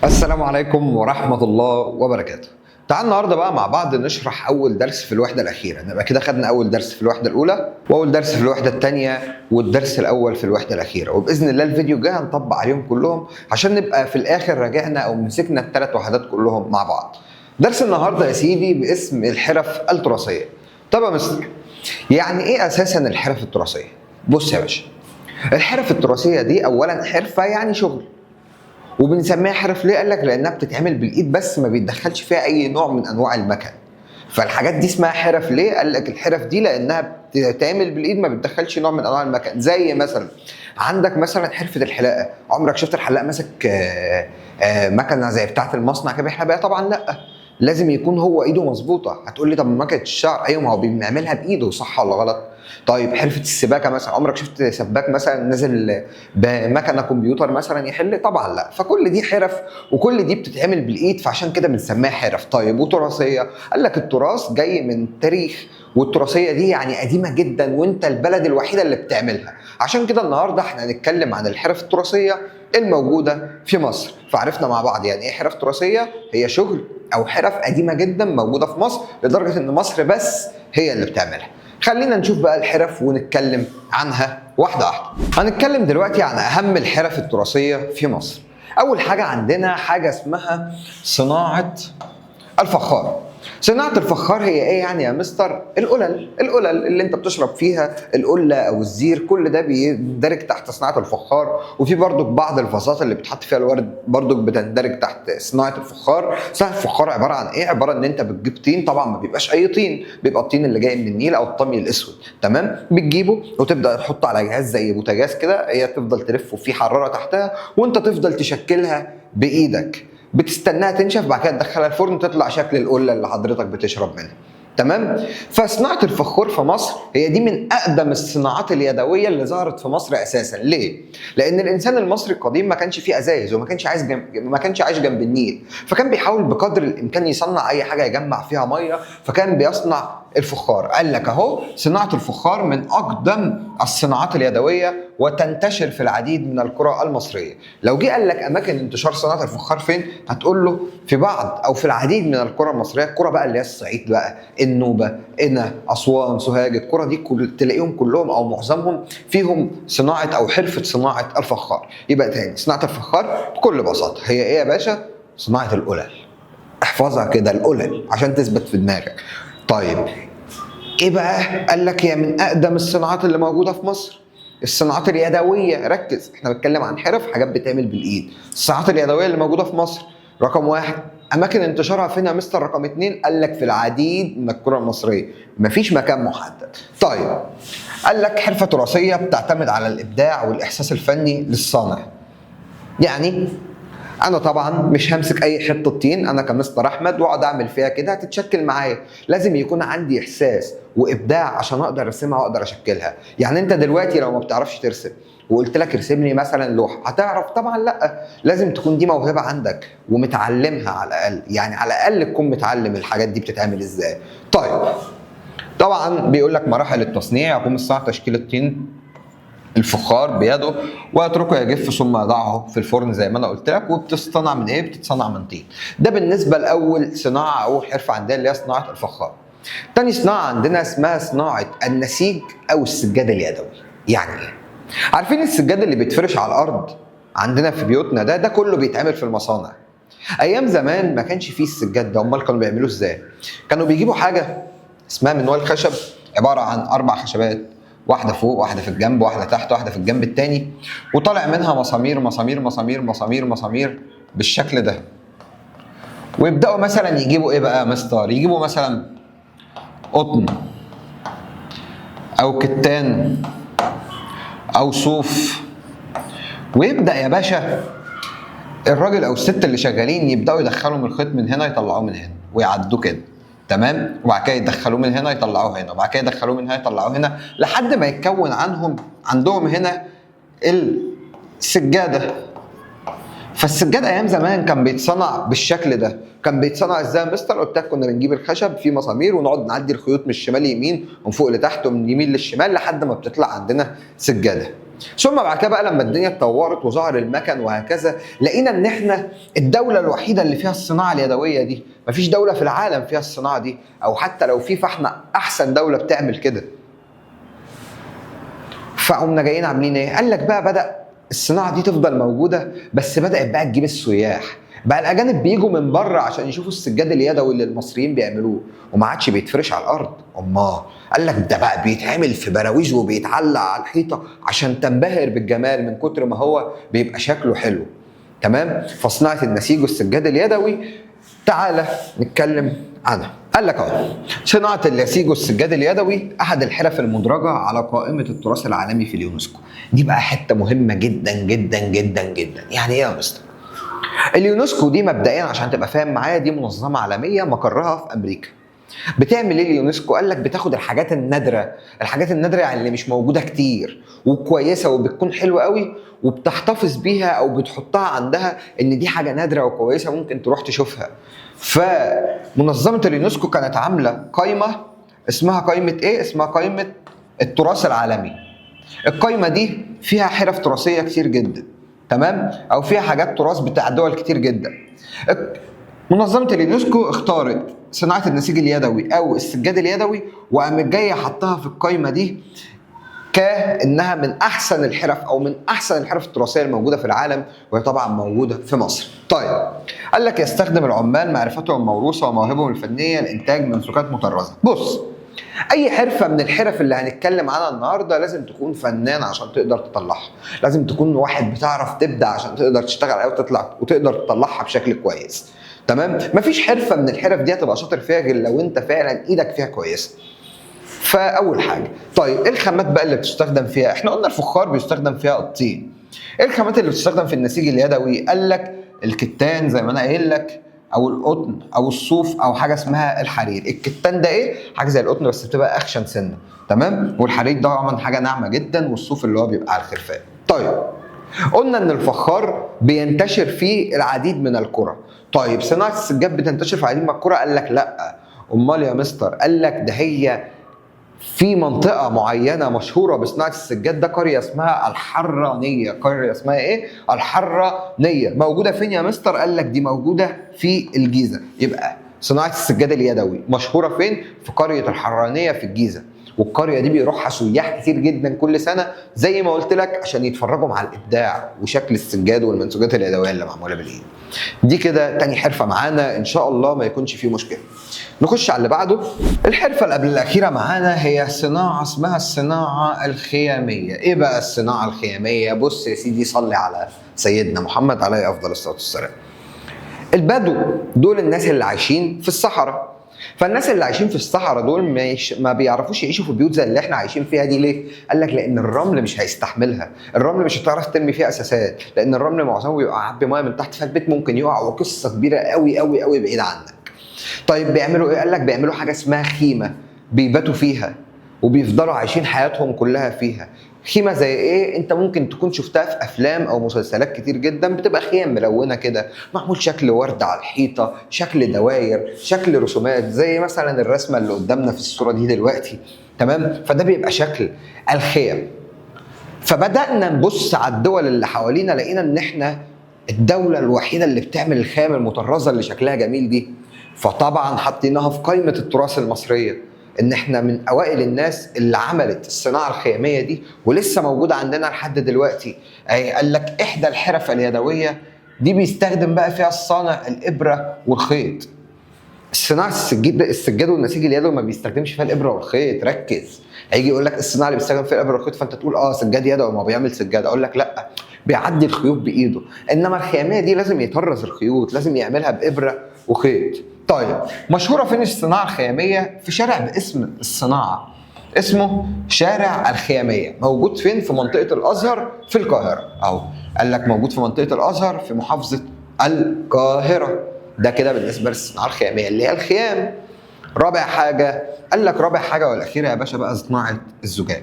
السلام عليكم ورحمة الله وبركاته. تعال النهارده بقى مع بعض نشرح أول درس في الوحدة الأخيرة، نبقى كده خدنا أول درس في الوحدة الأولى وأول درس في الوحدة الثانية والدرس الأول في الوحدة الأخيرة، وبإذن الله الفيديو الجاي هنطبق عليهم كلهم عشان نبقى في الآخر راجعنا أو مسكنا الثلاث وحدات كلهم مع بعض. درس النهارده يا سيدي باسم الحرف التراثية. طب يا مستر، يعني إيه أساسا الحرف التراثية؟ بص يا باشا، الحرف التراثية دي أولا حرفة يعني شغل. وبنسميها حرف ليه؟ قال لك لانها بتتعمل بالايد بس ما بيتدخلش فيها اي نوع من انواع المكن. فالحاجات دي اسمها حرف ليه؟ قال لك الحرف دي لانها بتتعمل بالايد ما بتدخلش نوع من انواع المكن، زي مثلا عندك مثلا حرفه الحلاقة، عمرك شفت الحلاق ماسك مكنه زي بتاعه المصنع كده بيحلق بيها؟ طبعا لا، لازم يكون هو ايده مظبوطة. هتقول لي طب مكنه الشعر، ايوه ما هو بيعملها بايده، صح ولا غلط؟ طيب حرفه السباكه مثلا، عمرك شفت سباك مثلا نازل بمكنه كمبيوتر مثلا يحل؟ طبعا لا. فكل دي حرف وكل دي بتتعمل بالايد، فعشان كده بنسميها حرف. طيب وتراثيه؟ قال لك التراث جاي من تاريخ، والتراثيه دي يعني قديمة جدا وانت البلد الوحيدة اللي بتعملها. عشان كده النهارده احنا هنتكلم عن الحرف التراثية الموجودة في مصر. فعرفنا مع بعض يعني ايه حرف تراثيه، هي شغل او حرف قديمة جدا موجودة في مصر لدرجة ان مصر بس هي اللي بتعملها. خلينا نشوف بقى الحرف ونتكلم عنها واحدة واحدة. هنتكلم دلوقتي عن اهم الحرف التراثية في مصر. اول حاجة عندنا حاجة اسمها صناعة الفخار. صناعة الفخار هي ايه يعني يا مستر؟ القلل، القلل اللي انت بتشرب فيها، القلة او الزير، كل ده بيندرج تحت صناعة الفخار. وفي برضك بعض الفازات اللي بتحط فيها الورد برضك بتندرج تحت صناعة الفخار. صناعة الفخار عبارة عن ايه؟ عبارة ان انت بتجيب طين، طبعا ما بيبقاش اي طين، بيبقى الطين اللي جاي من النيل او الطمي الاسود، تمام؟ بتجيبه وتبدا تحطه على جهاز زي بوتاجاز كده، هي تفضل تلف وفي حرارة تحتها وانت تفضل تشكلها بايدك، بتستناها تنشف، بعد كده تدخلها الفرن تطلع شكل القلة اللي حضرتك بتشرب منها. تمام؟ فصناعه الفخار في مصر هي دي من اقدم الصناعات اليدوية اللي ظهرت في مصر اساسا. ليه؟ لان الانسان المصري القديم ما كانش فيه ازايز وما كانش عايز ما كانش عايش جنب النيل، فكان بيحاول بقدر الامكان يصنع اي حاجة يجمع فيها مية، فكان بيصنع الفخار. قال لك اهو صناعة الفخار من اقدم الصناعات اليدوية وتنتشر في العديد من القرى المصرية. لو جه قال لك اماكن انتشار صناعة الفخار فين، هتقول له في بعض او في العديد من القرى المصرية، القرى بقى اللي هي الصعيد بقى، النوبة، قنا، اسوان، سوهاج، القرى دي تلاقيهم كلهم او معظمهم فيهم صناعة او حرفه صناعة الفخار. يبقى تاني صناعة الفخار بكل بساطة هي ايه يا باشا؟ صناعة القلل. احفظها كده، القلل، عشان تثبت في دماغك. طيب ايه بقى؟ قال لك هي من اقدم الصناعات اللي موجودة في مصر، الصناعات اليدوية. ركز، احنا بنتكلم عن حرف، حاجات بتعمل بالايد. الصناعات اليدوية اللي موجودة في مصر رقم واحد. اماكن انتشارها فين يا مستر؟ رقم اتنين. قال لك في العديد من القرى المصرية، مفيش مكان محدد. طيب قال لك حرفه تراثيه بتعتمد على الابداع والاحساس الفني للصانع. يعني انا طبعا مش همسك اي حتة طين انا كمستر احمد واقعد اعمل فيها كده هتتشكل معايا، لازم يكون عندي احساس وابداع عشان اقدر ارسمها واقدر اشكلها. يعني انت دلوقتي لو ما بتعرفش ترسم وقلت لك ارسم لي مثلا لوحة، هتعرف؟ طبعا لا، لازم تكون دي موهبة عندك ومتعلمها على الاقل، يعني على الاقل تكون متعلم الحاجات دي بتتعمل ازاي. طيب طبعا بيقول لك مراحل التصنيع: يقوم الصانع تشكيل الطين الفخار بيده ويتركه يجف ثم يضعه في الفرن زي ما انا قلت لك. وبتصطنع من ايه؟ بتتصنع من طين. ده بالنسبة لاول صناعة او حرفه عندنا اللي هي صناعة الفخار. تاني صناعة عندنا اسمها صناعة النسيج او السجاد اليدوي. يعني ايه؟ عارفين السجاد اللي بيتفرش على الارض عندنا في بيوتنا ده كله بيتعمل في المصانع. ايام زمان ما كانش فيه السجاد ده، امال كانوا بيعملوه ازاي؟ كانوا بيجيبوا حاجة اسمها منوال خشب، عبارة عن 4 خشبات، واحدة فوق، واحدة في الجنب، واحدة تحت، واحدة في الجنب التاني، وطالع منها مسامير مسامير مسامير مسامير مسامير بالشكل ده. ويبداوا مثلا يجيبوا ايه بقى يا مستر؟ يجيبوا مثلا قطن او كتان او صوف، ويبدا يا باشا الراجل او الست اللي شغالين يبداوا يدخلوا من الخيط من هنا يطلعوه من هنا ويعدوه كده، تمام؟ وبعد كده يدخلوه من هنا يطلعوه هنا، وبعد كده يدخلوه من هنا يطلعوه هنا، لحد ما يتكون عندهم هنا السجادة. فالسجاد ايام زمان كان بيتصنع بالشكل ده. كان بيتصنع ازاي يا مستر؟ قلت لك كنا بنجيب الخشب فيه مسامير ونقعد نعدي الخيوط من الشمال يمين ومن فوق لتحت ومن يمين للشمال لحد ما بتطلع عندنا سجادة. ثم بعد كده بقى لما الدنيا اتطورت وظهر المكن وهكذا، لقينا ان احنا الدولة الوحيدة اللي فيها الصناعة اليدوية دي. مفيش دولة في العالم فيها الصناعة دي، او حتى لو في فاحنا احسن دولة بتعمل كده. فقمنا جايين عاملين ايه؟ قال لك بقى بدا الصناعة دي تفضل موجودة، بس بدات بقى تجيب السياح، بقى الاجانب بيجوا من بره عشان يشوفوا السجاد اليدوي اللي المصريين بيعملوه، وما عادش بيتفرش على الارض. امال قال لك ده بقى بيتعمل في براويز وبيتعلق على الحيطة عشان تنبهر بالجمال من كتر ما هو بيبقى شكله حلو. تمام؟ فصناعه النسيج والسجاد اليدوي تعالى نتكلم عنها. قال لك اهو صناعة النسيج والسجاد اليدوي احد الحرف المدرجة على قائمة التراث العالمي في اليونسكو. دي بقى حتة مهمة جدا جدا جدا جدا. يعني ايه يا مستر؟ اليونسكو دي مبدئيا عشان تبقى فاهم معايا، دي منظمة عالمية مقرها في امريكا. بتعمل ايه اليونسكو؟ قال لك بتاخد الحاجات النادرة، الحاجات النادرة يعني اللي مش موجودة كتير وكويسة وبتكون حلوة قوي، وبتحتفظ بيها او بتحطها عندها ان دي حاجة نادرة وكويسة ممكن تروح تشوفها. فمنظمه اليونسكو كانت عامله قائمة اسمها قائمة ايه؟ اسمها قائمة التراث العالمي. القائمة دي فيها حرف تراثيه كتير جدا، تمام؟ او فيها حاجات تراث بتاع دول كتير جدا. منظمة اليونسكو اختارت صناعة النسيج اليدوي او السجاد اليدوي، وقامت جاية حطها في القائمة دي كانها من احسن الحرف او من احسن الحرف التراثية الموجودة في العالم، وهي طبعا موجودة في مصر. طيب قال لك يستخدم العمال معرفتهم الموروثة ومواهبهم الفنية لانتاج منسوجات مطرزه. بص، اي حرفه من الحرف اللي هنتكلم عنها النهارده لازم تكون فنان عشان تقدر تطلعها، لازم تكون واحد بتعرف تبدع عشان تقدر تشتغل عليها وتطلع وتقدر تطلعها بشكل كويس. تمام؟ مفيش حرفه من الحرف دي هتبقى شاطر فيها غير لو انت فعلا ايدك فيها كويسة. فاول حاجة، طيب ايه الخامات بقى اللي بتستخدم فيها؟ احنا قلنا الفخار بيستخدم فيها الطين. ايه الخامات اللي بتستخدم في النسيج اليدوي؟ قال لك الكتان زي ما انا قايل لك، او القطن او الصوف، او حاجة اسمها الحرير. الكتان ده ايه؟ حاجة زي القطن بس بتبقى اخشن سنة، تمام؟ والحرير ده طبعا حاجة ناعمة جدا، والصوف اللي هو بيبقى على الخرفان. طيب قلنا ان الفخار بينتشر فيه العديد من القرى. طيب صناعة السجاد بتنتشر في العديد من القرى؟ قال لك لا. امال يا مستر؟ قال لك ده هي في منطقة معينة مشهورة بصناعة السجاد، ده قرية اسمها الحرانية. قرية اسمها ايه؟ الحرانية. موجودة فين يا مستر؟ قال لك دي موجودة في الجيزة. يبقى صناعة السجاد اليدوي مشهورة فين؟ في قرية الحرانية في الجيزة. والقرية دي بيروحها سياح كتير جدا كل سنة زي ما قلت لك عشان يتفرجوا على الإبداع وشكل السجاد والمنسوجات اليدوية اللي معمولة بالإيد. دي كده تاني حرفة معانا، إن شاء الله ما يكونش فيه مشكلة. نخش على اللي بعده. الحرفة اللي قبل الأخيرة معانا هي صناعة اسمها الصناعة الخيامية. إيه بقى الصناعة الخيامية؟ بص يا سيدي، صلي على سيدنا محمد عليه أفضل الصلاة والسلام. البدو دول الناس اللي عايشين في الصحراء. فالناس اللي عايشين في الصحراء دول ما بيعرفوش يعيشوا في بيوت زي اللي احنا عايشين فيها دي. ليه؟ قال لك لان الرمل مش هيستحملها، الرمل مش هتعرف ترمي فيها اساسات، لان الرمل معظمه بيبقى عبي مية من تحت، فالبيت ممكن يقع، وقصة كبيرة قوي قوي قوي بعيد عنك. طيب بيعملوا ايه؟ قال لك بيعملوا حاجة اسمها خيمة، بيباتوا فيها وبيفضلوا عايشين حياتهم كلها فيها. خيمة زي ايه؟ انت ممكن تكون شفتها في افلام او مسلسلات كتير جدا، بتبقى خيام ملونة كده، معمول شكل ورد على الحيطة، شكل دواير، شكل رسومات، زي مثلا الرسمة اللي قدامنا في الصورة دي دلوقتي. تمام؟ فده بيبقى شكل الخيم. فبدأنا نبص على الدول اللي حوالينا، لقينا ان احنا الدولة الوحيدة اللي بتعمل الخيام المطرزه اللي شكلها جميل دي. فطبعا حطيناها في قائمة التراث المصرية، ان احنا من اوائل الناس اللي عملت الصناعة الخياميه دي، ولسه موجودة عندنا لحد دلوقتي. اي قال لك احدى الحرف اليدوية دي بيستخدم بقى فيها الصانع الابره والخيط. الصناعة السجاد والنسيج اليدوي ما بيستخدمش فيها الابره والخيط. ركز، هيجي يقول لك الصناعة اللي بيستخدم فيها الابره والخيط، فانت تقول اه سجاد يدوي، ما هو بيعمل سجاد. اقول لك لا، بيعدي الخيوط بايده، انما الخياميه دي لازم يطرز الخيوط، لازم يعملها بابره وخيط. طيب مشهورة فين الصناعة الخياميه؟ في شارع باسم الصناعة، اسمه شارع الخياميه. موجود فين؟ في منطقة الازهر في القاهرة. اهو قال لك موجود في منطقة الازهر في محافظة القاهرة. ده كده بالنسبة للصناعة الخياميه اللي هي الخيام. رابع حاجة قال لك، رابع حاجة والاخيرة يا باشا بقى صناعة الزجاج.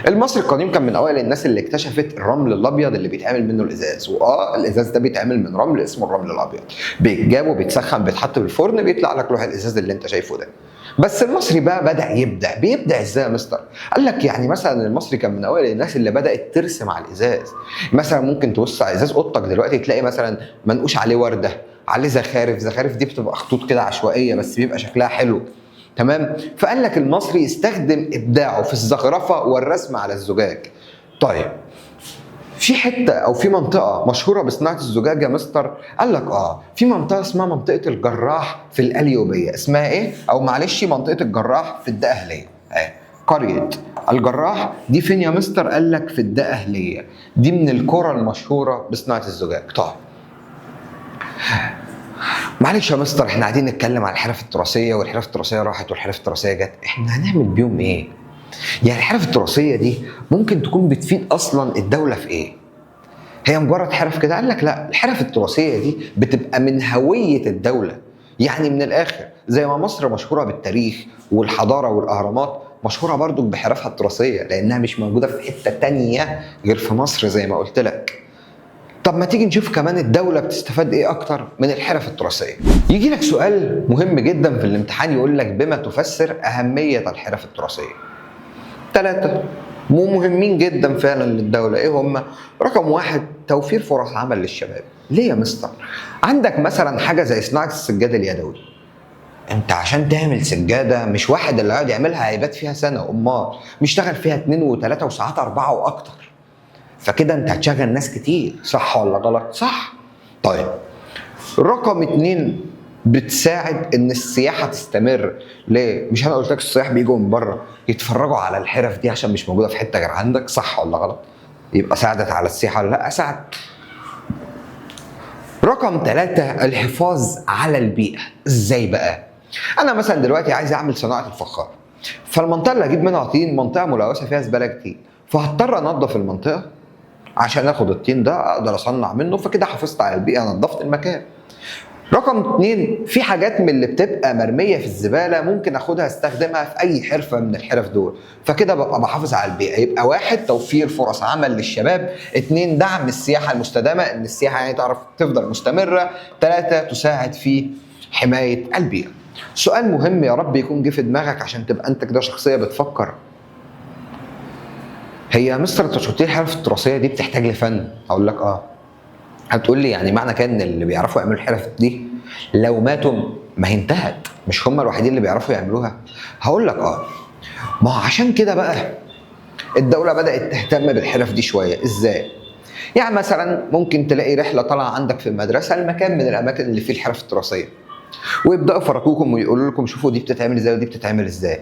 المصري القديم كان من اوائل الناس اللي اكتشفت الرمل الابيض اللي بيتعمل منه الازاز، الازاز ده بيتعمل من رمل اسمه الرمل الابيض، بيتجاب وبيتسخن بيتحط في الفرن بيطلع لك لوح الازاز اللي انت شايفه ده. بس المصري بقى بدا يبدع. بيبدع ازاي يا مستر؟ قال لك يعني مثلا المصري كان من اوائل الناس اللي بدات ترسم على الازاز. مثلا ممكن تبص على ازاز اوضتك دلوقتي تلاقي مثلا منقوش عليه ورده، عليه زخارف، زخارف دي بتبقى خطوط كده عشوائية بس بيبقى شكلها حلو. تمام؟ فقال لك المصري استخدم ابداعه في الزخرفه والرسم على الزجاج. طيب في حتة او في منطقة مشهورة بصناعة الزجاج يا مستر؟ قال لك في منطقة اسمها منطقة الجراح في القليوبيه. اسمها ايه؟ او معلش منطقة الجراح في الدقهليه. قرية الجراح دي فين يا مستر؟ قال لك في الدقهليه، دي من القرى المشهورة بصناعة الزجاج. طيب معلش يا مستر، احنا قاعدين نتكلم على الحرف التراثية، والحرف التراثية راحت والحرف التراثية جت، احنا هنعمل بيهم ايه؟ يعني الحرف التراثية دي ممكن تكون بتفيد اصلا الدولة في ايه؟ هي مجرد حرف كده؟ قال لك لا، الحرف التراثية دي بتبقى من هوية الدولة. يعني من الاخر زي ما مصر مشهورة بالتاريخ والحضارة والاهرامات، مشهورة برضو بحرفها التراثية لانها مش موجودة في حتة تانية غير في مصر زي ما قلت لك. طب ما تيجي نشوف كمان الدولة بتستفاد ايه اكتر من الحرف التراثية. يجي لك سؤال مهم جدا في الامتحان يقول لك بما تفسر اهمية الحرف التراثية. 3 مهمين جدا فعلا للدولة، ايه هم؟ رقم 1 توفير فرص عمل للشباب. ليه يا مستر؟ عندك مثلا حاجة زي صناعة السجاد اليدوي. انت عشان تعمل سجادة مش واحد اللي هيقعد يعملها هيبات فيها سنة، امال مشتغل فيها 2 و3 وساعات 4 واكتر. فكده انت هتشغل ناس كتير، صح ولا غلط؟ صح. طيب رقم 2 بتساعد ان السياحة تستمر. ليه؟ مش انا قلت لك السياح بيجوا من بره يتفرجوا على الحرف دي عشان مش موجودة في حتة غير عندك، صح ولا غلط؟ يبقى ساعدت على السياحة ولا لا؟ ساعدت. رقم 3 الحفاظ على البيئة. ازاي بقى؟ انا مثلا دلوقتي عايز اعمل صناعة الفخار، فالمنطقه اللي هجيب منها طين منطقة ملوثة فيها زبالة كتير، فهضطر انظف المنطقة عشان اخد الطين ده اقدر اصنع منه، فكده حافظت على البيئة، نظفت المكان. رقم 2 في حاجات من اللي بتبقى مرمية في الزبالة ممكن اخدها استخدمها في اي حرفه من الحرف دول، فكده ببقى بحافظ على البيئة. يبقى 1 توفير فرص عمل للشباب، 2 دعم السياحة المستدامة، ان السياحة يعني تعرف تفضل مستمرة، 3 تساعد في حماية البيئة. سؤال مهم يا رب يكون جه في دماغك عشان تبقى انت كده شخصية بتفكر. هي يا مستر انت قلت لي الحرف التراثية دي بتحتاج لفن؟ اقول لك هتقول لي يعني معنى كده ان اللي بيعرفوا يعملوا الحرف دي لو ماتوا ما هي انتهت، مش هم الوحيدين اللي بيعرفوا يعملوها؟ هقول لك ما هو عشان كده بقى الدولة بدات تهتم بالحرف دي شوية. ازاي؟ يعني مثلا ممكن تلاقي رحله طالعه عندك في المدرسة المكان من الاماكن اللي فيه الحرف التراثية، ويبداوا يفرجوكم ويقولوا لكم شوفوا دي بتتعمل ازاي ودي بتتعمل ازاي،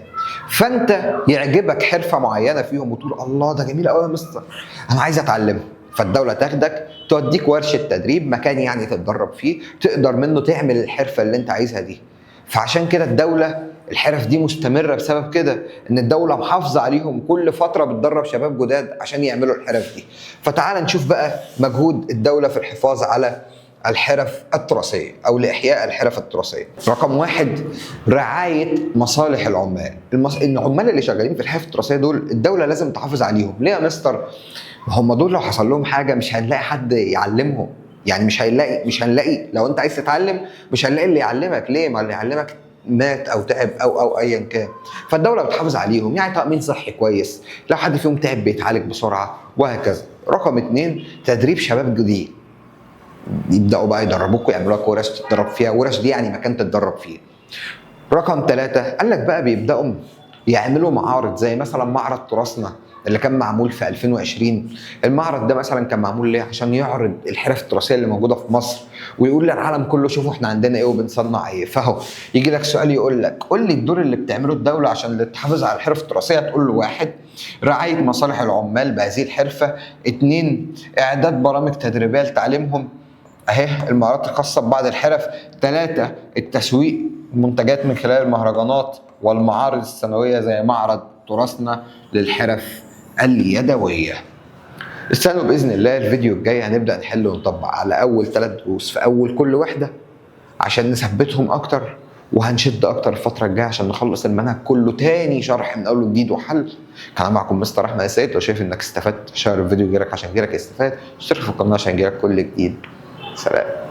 فانت يعجبك حرفه معينة فيهم وتقول الله ده جميل قوي يا مستر، انا عايز اتعلمها. فالدولة تاخدك توديك ورشه تدريب، مكان يعني تتدرب فيه، تقدر منه تعمل الحرفة اللي انت عايزها دي. فعشان كده الدولة الحرف دي مستمرة بسبب كده، ان الدولة محافظة عليهم، كل فترة بتدرب شباب جداد عشان يعملوا الحرف دي. فتعال نشوف بقى مجهود الدولة في الحفاظ على الحرف التراثية أو لإحياء الحرف التراثية. رقم 1 رعاية مصالح العمال. العمال اللي شغالين في الحرف التراثية دول الدولة لازم تحافظ عليهم. ليه يا مستر؟ هم دول لو حصل لهم حاجة مش هنلاقي حد يعلمهم، يعني مش هنلاقي لو أنت عايز تتعلم مش هنلاقي اللي يعلمك. ليه؟ ما اللي يعلمك مات أو تعب أو أيا كان. فالدولة بتحافظ عليهم، يعني تأمين صحي كويس، لو حد فيهم تعب بيتعالج بسرعة وهكذا. رقم 2 تدريب شباب جديد. يبداوا بقى يدربوك ويعملوا لك ورش تتدرب فيها، ورش دي يعني مكان تتدرب فيه. رقم 3 قال لك بقى بيبداوا يعملوا معارض، زي مثلا معرض تراثنا اللي كان معمول في 2020. المعرض ده مثلا كان معمول ليه؟ عشان يعرض الحرف التراثية اللي موجودة في مصر ويقول للعالم كله شوفوا احنا عندنا ايه وبنصنع ايه. فهو يجي لك سؤال يقول لك قول لي الدور اللي بتعمله الدولة عشان تحافظ على الحرف التراثية، تقول له 1 رعاية مصالح العمال بهذه الحرفة، 2 اعداد برامج تدريبية لتعليمهم اهي المهارات الخاصة ببعض الحرف، 3 التسويق منتجات من خلال المهرجانات والمعارض السنوية زي معرض تراثنا للحرف اليدوية. استنوا باذن الله الفيديو الجاي هنبدا نحل ونطبق على اول 3 دروس في اول كل وحده عشان نثبتهم اكتر، وهنشد اكتر الفترة الجاية عشان نخلص المنهج كله تاني شرح من اول وجديد وحل. كان معكم مستر احمد السيد. لو شايف انك استفدت share الفيديو غيرك عشان غيرك يستفاد، اشترك في القناة عشان يجيلك كل جديد. سلام.